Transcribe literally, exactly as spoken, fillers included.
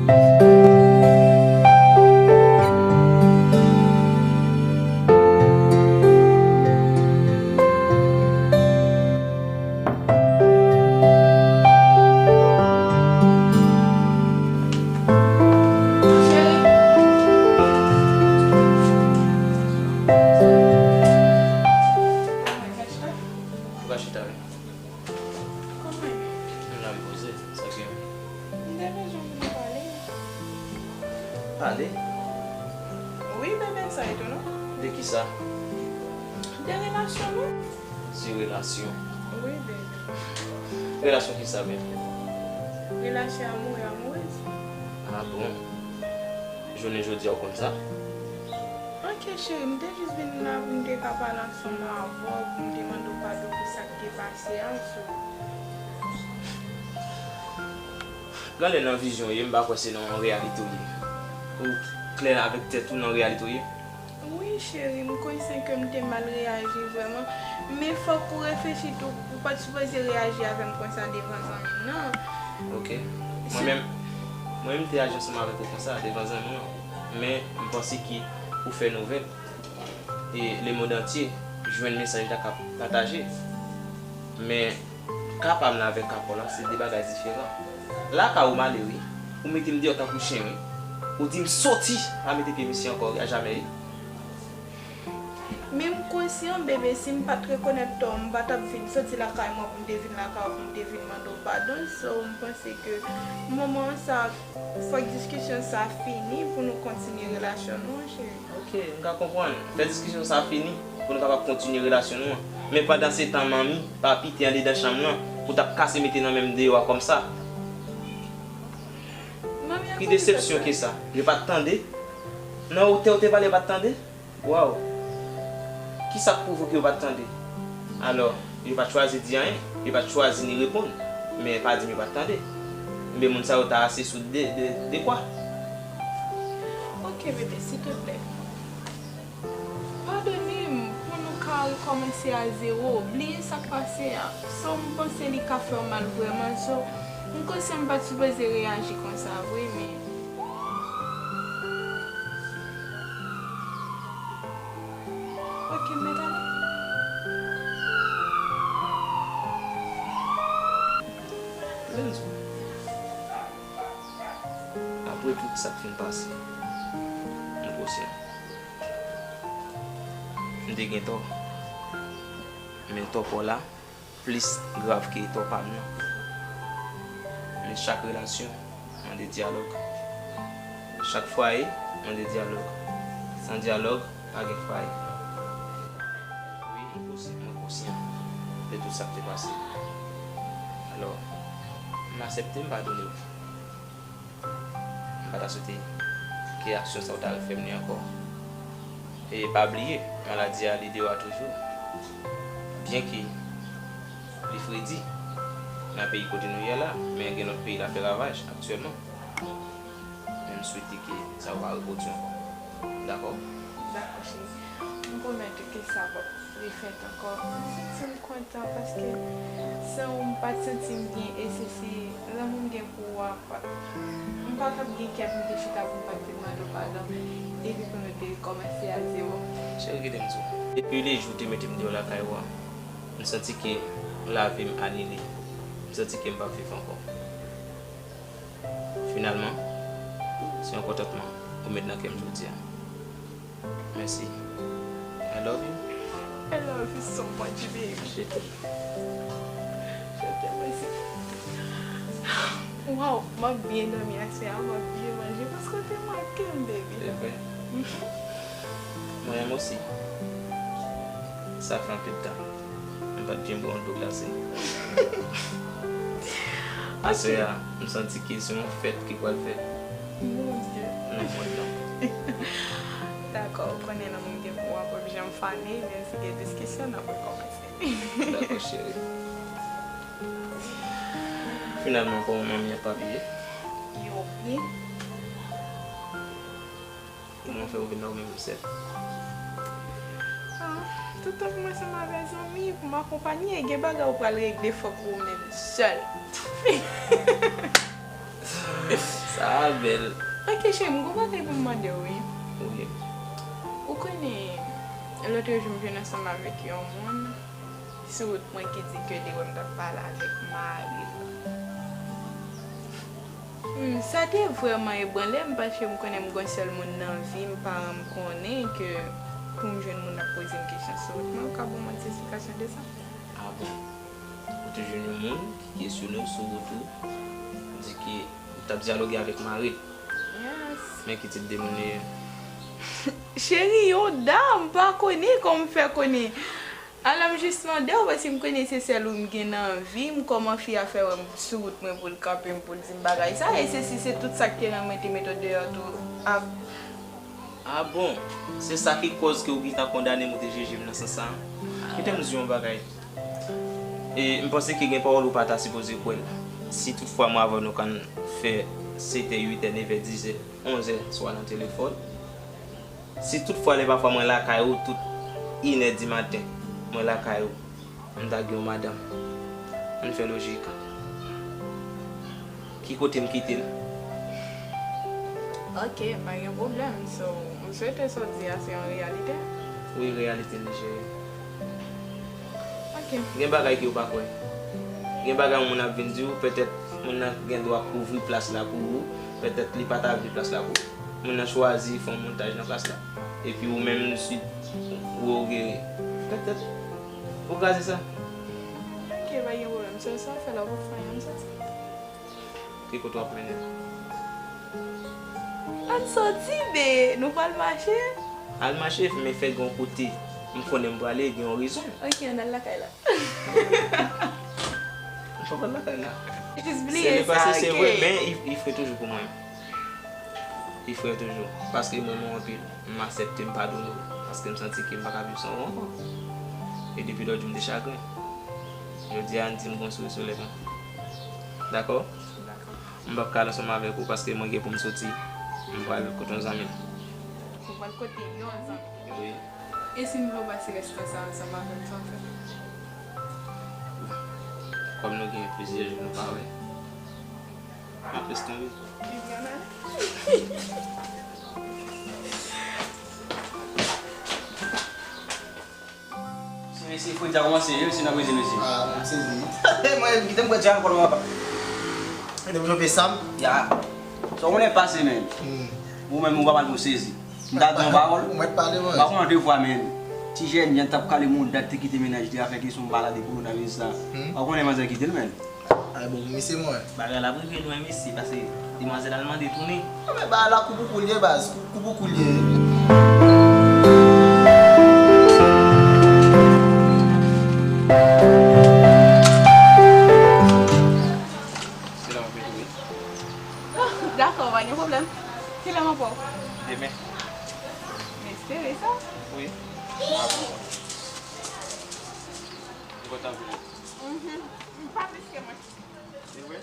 Ou ka chita, wi. Kòman? M la, m poze. Sa k gen? M te bezwen pou nou pale. Pale? Wi, bebe, sa etone w? De kisa? De relasyon nou. Di relasyon. Wi, bebe. Relasyon kisa menm? Relasyon amoure, amourez. Ah bon? Jounen jodi a w konn sa? Ok, cheri, m te jis vin la pou m te ka pale ansanm avè w, pou m te mande w padon pou sa k te pase a, so. Gen lè nan vizyon w ye, m pa kwè se nan reyalite w ye. Ou klè avèk tèt ou nan reyalite w ye? Wi, cheri, m konsyan ke m te mal reyaji vrèman. Men fòk ou reflechi tou, ou pa t sipoze reyaji avè m konsa devan zanmi m, non. Ok. Mwen menm, mwen menm m te aji ansanm avèk ou konsa devan zanmi w. Men m panse ke ou fè nouvèl. E lemonn antye jwenn mesaj la k ap pataje. Men ka pa m nan avèk ka pa w la, se de bagay diferan. Lakay ou m ale wi. Ou mete m deyò tankou chen wi. Ou di m soti, pa mete pye m isi ankò wi, a jamè wi. Men m konsyan, bebe, si m pa t rekonèt tò m, m pa t ap vin soti lakay mwen pou m te vin lakay ou, pou m te vin mande w padon. So, m panse ke moman sa, fòk diskisyon sa fini pou nou kontinye relasyon nou an, cheri. Ok, m ka konprann. Fè diskisyon sa fini pou nou kapab kontinye relasyon nou an. Men pandansetan, manmi, papi te andedan chanm lan pou t ap kase mete nan men m deyò a kòmsa. Ki desepsyon ke sa? Yo pa t tande? Nan wotè ou te pale, yo pa t tande? Waw! Kisa k pwouve ke yo pa t tande? Alò, yo pa t chwazi di anyen, yo pa t chwazi ni reponn, men pa di m yo pa t tande. Enben, moun sa yo ta ase soud de, de, de kwa? Ok, bebe, silteplè. Padone m pou nou ka rekòmanse a zewo. Bliye sa k pase a. So, m panse li ka fè w mal vrèman. So, m konsyan m pa t sipoze reyaji konsa vre, men Ok, m mèt ale. Renzo, apre tout sa k fin pase, m konsyan. M te gen tò. Men tò pa w la, plis grav ke tò pa m nan. Men chak relasyon mande dyalòg. Chak fwaye mande dyalòg. San dyalòg, pa gen fwaye. Wi, m konsi-, mwen konsyan de tout sa k te pase. Alò, m aksepte, m padone w. M pa ta swete ke aksyon sa yo ta refè m li ankò. E pa bliye, maladi a, li deyò a toujou. Byenke li fredi nan peyi kote nou ye la, men gen lòt peyi l ap fè ravaj aktyèlman. Men m swete ke sa yo pa repwodui ankò. Dakò? Dakò, cheri. M pwomèt ou ke sa p ap refèt ankò. M santi m kontan paske san ou m pa t santi m byen e se, se lanmou m gen pou ou a, pa, m pa t ap gen kè pou m te chita pou m pa t vin mande w padon epi pou nou te rekòmanse a zewo. Cheri, kite m di w. Depi le jou w te mete m deyò lakay ou a, m santi ke lavi m anile. M santi ke m p ap viv ankò. Finalman, se yon kontantman ou met nan kè m jodi a. Mèsi. I love you. I love you so much, baby. Je t'aime. Je t'aime aussi. Waw, m ap byen dòmi aswè a, m ap byen manje paske w te manke m, baby. Se vre. Mwen menm osi. Sa fè anpil tan. M pa t byen bwè yon dlo glase. Aswè a, m santi ke se yon fèt ki pral fèt. Mon Dye. Nan mond lan. Dakò, ou konnen lanmou m gen pou w a p ap janm fane, menm si gen diskisyon, n ap rekòmanse. Dakò, cheri. Finalman, kòman manmi ak papi ye? Yo byen. Kòman fè ou vin la ou menm, sè? Ah, toutan pou mwen sanm avè zanmi, pou m akonpanye, gen bagay ou pral regle fòk ou menm sèl. Sa bèl. Ok, cheri, m gon bagay pou m mande w, wi. Wi. Ou konnen, lòt jou m jwenn ansanm avèk yon moun sou wout mwen ki di ke li wè m t ap pale avèk mari l. Hmm, sa te vrèman ebranle m, paske m konnen m gon sèl moun nan vi m, paran m konnen ke pou m jwenn moun ap poze m kesyon sou wout mwen, ou ka ban m yon ti esplikasyon de sa? Ah bon? Ou te jwenn yon moun ki kesyone w sou wout ou, di ke ou t ap dyaloge avèk mari l. Yes. Men ki tip de moun li ye? Cheri, yon dam, m pa konnen kòman m fè konnen. Alò, m jis mande w, paske m konnen se sèl ou m gen nan vi m, kòman fi a fè wè m sou wout mwen pou l kanpe m, pou l di m bagay sa, e se si se tout sa k te nan mwen te mete w deyò tou, a, Ah bon? Se sa ki kòz ke ou gentan kondane m, ou te jije m nan sans sa a? Kite m di w yon bagay. E, m panse ke gen pawòl ou pa ta sipoze kwè l. Si toutfwa mwen avè w nou konn fè sèt è, uit è, nèf è, diz è, onz è, swa nan telefòn. Si toutfwa lè pafwa mwen lakay ou, tout inè di maten, mwen lakay ou. M ta gen yon madanm. Ann fè lojik. Ki kote m kite l? Ok, pa gen pwoblèm. So, m swete sa w di a se yon reyalite? Wi, reyalite li, cheri. Ok. Gen bagay ke w pa kwè. Gen bagay yon moun ap vin di w, petèt moun nan gen dwa kouvri plas la pou ou, petèt li pa ta vle plas la pou ou. Moun nan chwazi fè yon montaj nan plas la. Epi ou menm, si ou gere, petèt. Ou kraze sa. Ok, pa gen pwoblèm. So, sa w fè la, w pap fè anyen, m soti. Ki kote w ap mennen m? Ann soti, be, nou pral mache. Al mache, men fè gen yon kote m konnen m prale, gen yon rezon. Ok, ann al lakay la. M pap al lakay la. Jis bliye sa, ok. Se le pase, se vre, men il, il fè toujou pou mwen. Li frè toujou. Paske m renmen w anpil. M aksepte, m padone w. Paske m santi ke m pa ka viv san ou ankò. E depi lòt jou m te chagren. Jodi a, ann di m gon souri sou lèv mwen. Dakò? Dakò. M pap ka al ansanm avèk ou paske mwen gen pou m soti. M pral kote yon zanmi m. Ou pral kote yon zanmi? Wi. E si m vle w pase rès tan sa ansanm avè m, sa w fè? Kòm nou gen plizyè jou nou pa wè, m ap lese tonbe. Ebyen, ann ale. Se, se Freddy a kòmanse, wi, se nan Brezil, mesye. Ah, m sezi. Mwen, kite m pran djam, kòlò, papa. Kite m chofe sa m. Ya. Sa w konnen pase, men. Hmm. Ou menm, ou pa mal pou sezi. M ta di yon pawòl. Ou mèt pale, mwen. M pa konnen de fwa, men. Ti jèn, jan t ap kale mouda, te kite mennaj li, afè kesyon balade koulonaviris la. Hmm. Ou konnen manzè kite l, men. Ay, bon, misye, mwen. Bagay la ap rive lwen, mesye, paske demwazèl al mande tounen. Ah, men bagay la kou pou kou l ye, baz. Kou, kou pou kou l ye. Se la w ap retounen. Dakò, pa gen pwoblèm. Kilè m ap wè w? Demen. M espere sa. Wi. M kontan pou ou. Mhm. Pa plis ke mwen. Se vre?